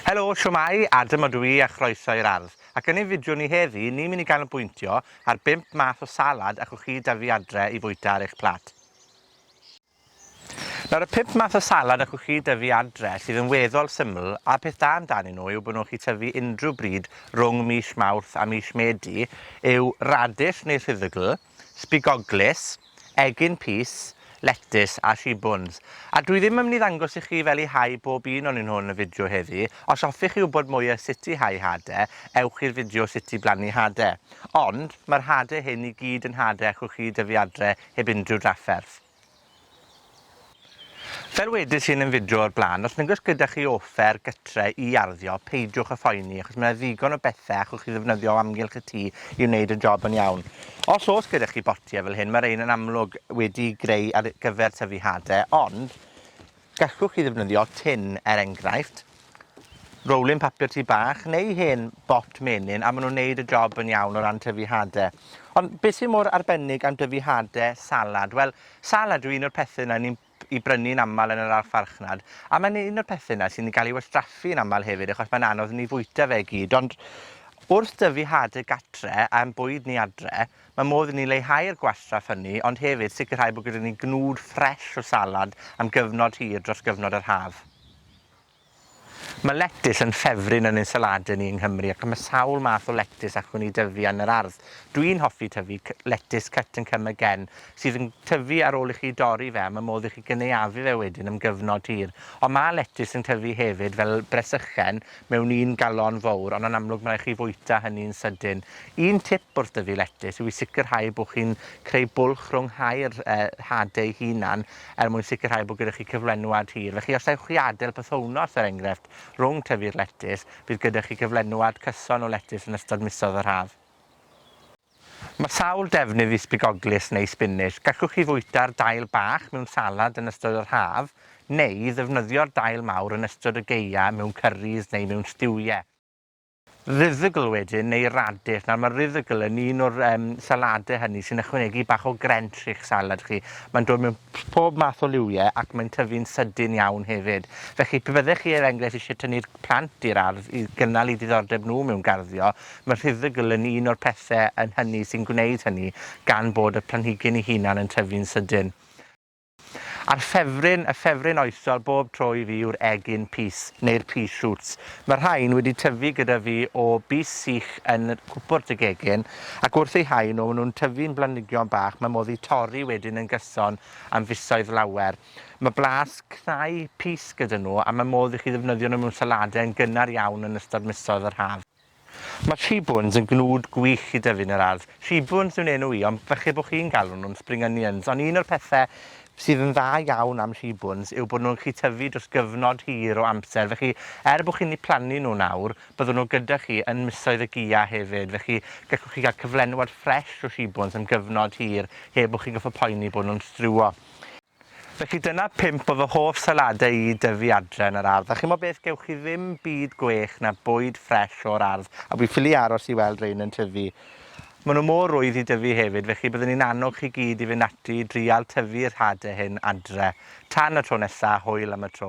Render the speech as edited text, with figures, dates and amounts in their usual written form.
Helo, shwmae, Adam ydw i a chroeso i'r ardd. Ac yn ein fideo ni heddi, ni'n mynd i ganolbwyntio ar bump math o salad allwch chi dyfu adre i fwyta ar eich plat. Nawr, y pump math o salad allwch chi dyfu adre sydd yn weddol syml, a peth da amdanyn nhw yw bod nhw'n gallu tyfu unrhyw bryd rhwng mis Mawrth a mis Medi, yw radish neu rhuddygl, sbigoglys, egin pys, letys a shibwns. A dwi ddim yn mynd i ddangos i chi fel i hau bob un o'nyn nhw yn y fideo heddi. Os hoffech chi wybod mwy o sut i hau hade, ewch i'r fideo sut i blannu hade. Ond, mae'r hade hyn i gyd yn hade allwch chi dyfu adre heb unrhyw drafferth. Fel wedes i yn 'yn fideo o'r bla'n, os nag o's gyda chi offer gytre i arddio, peidiwch â phoeni, achos ma' 'na ddigon o bethe allwch chi ddefnyddio o amgylch y tŷ i wneud y job yn iawn. Os o's gyda chi botie fel hyn, ma' rein yn amlwg wedi greu ar gyfer tyfu hade, ond gallwch chi ddefnyddio tin, er enghraifft, rowlyn papur tŷ bach, neu hen bot menyn, a ma' nw'n neud y job yn iawn o ran tyfu hade. Ond beth sy mor arbennig am dyfu hade salad? Wel, salad yw un o'r pethe 'na ni'n i brynu'n amal yn yr archfarchnad, a mae'n un o'r pethe 'na sy'n ga'l 'i wastraffu'n amal hefyd, achos mae'n anodd i ni fwyta fe i gyd, ond wrth dyfu hade gatre a'n bwyd ni adre, ma' modd i ni leihau'r gwastraff hynny, ond hefyd sicrhau bod gyda ni gnwd ffres o salad am gyfnod hir dros gyfnod yr haf. Mae letys yn ffefryn yn ein saladau ni yng Nghymru ac mae sawl math o letys allwn ni dyfu yn yr ardd. Dwi'n hoffi tyfu letys cut and come again, sydd yn tyfu ar ôl i chi dorri fe a mae modd i chi gynaeafu fe wedyn am gyfnod hir. Ond mae letys yn tyfu hefyd fel bresychen mewn un galon fowr, ond yn amlwg mae rhaid chi fwyta hynny'n sydyn. Un tip wrth dyfu letys yw i sicrhau bod chi'n creu bwlch rhwng hau'r hade eu hunan er mwyn sicrhau bod gyda chi cyflenwad hir. Felly, os ewch chi adael pythownos, er enghraifft, rhwng tyfu'r letys, bydd gyda chi gyflenwad cyson o letys yn ystod misoedd yr haf. Mae sawl defnydd i sbigoglys neu spinach. Gallwch chi fwyta'r dail bach mewn salad yn ystod yr haf, neu ddefnyddio'r dail mawr yn ystod y gaeaf mewn cyrris neu mewn stiwiau. Rhuddygl wedyn, neu radish. Nawr, ma' rhuddygl yn un o'r yym salade hynny sy'n ychwanegu bach o grench i'ch salad chi. Mae'n dod mewn pob math o liwie ac mae'n tyfu'n sydyn iawn hefyd. Felly, pe byddech chi, er enghraifft, isie tynnu'r plant i'r ardd i gynnal 'u diddordeb nhw mewn garddio, ma' rhuddygl yn un o'r pethe yn hynny sy'n gwneud hynny, gan bod y planhigyn 'i hunan yn tyfu'n sydyn. A'r ffefryn, y ffefryn oesol bob tro i fi yw'r egin pys, neu'r pea shoots. Mae rhain wedi tyfu gyda fi o bys sych yn cwpwrdd y gegin, ac wrth eu hau nhw, maen nhw'n tyfu'n blanhigion bach, mae modd eu torri wedyn yn gyson am fisoedd lawer. Mae blas cnau pys gyda nhw, a mae modd i chi ddefnyddio nhw mewn saladau yn gynnar iawn yn ystod misoedd yr haf. Mae shibwns yn gnwd gwych i dyfu yn yr ardd. Shibwns yw'n enw i, ond falle bod chi'n galw nhw'n spring onions. Ond un o'r pethe sydd yn dda iawn am shibwns yw bod nhw'n gallu tyfu dros gyfnod hir o amser. Felly, er bod chi'n eu plannu nhw nawr, byddwn nhw gyda chi yn misoedd y gia hefyd. Felly, gallwch chi gael cyflenwad ffres o shibwns am gyfnod hir, heb bod chi'n gorfod poeni bod nhw'n striwo. Felly dyna pump o fy hoff saladau i i dyfu adre yn yr ardd. A chimod beth, gewch chi ddim byd gwell na bwyd ffres o'r ardd, a wi ffili aros i weld rein yn tyfu. Ma' nhw mor rwydd i dyfu hefyd, felly byddwn i'n annog chi gyd i fynd ati i drial tyfu'r hade hyn adre. Tan y tro nesa, hwyl am y tro.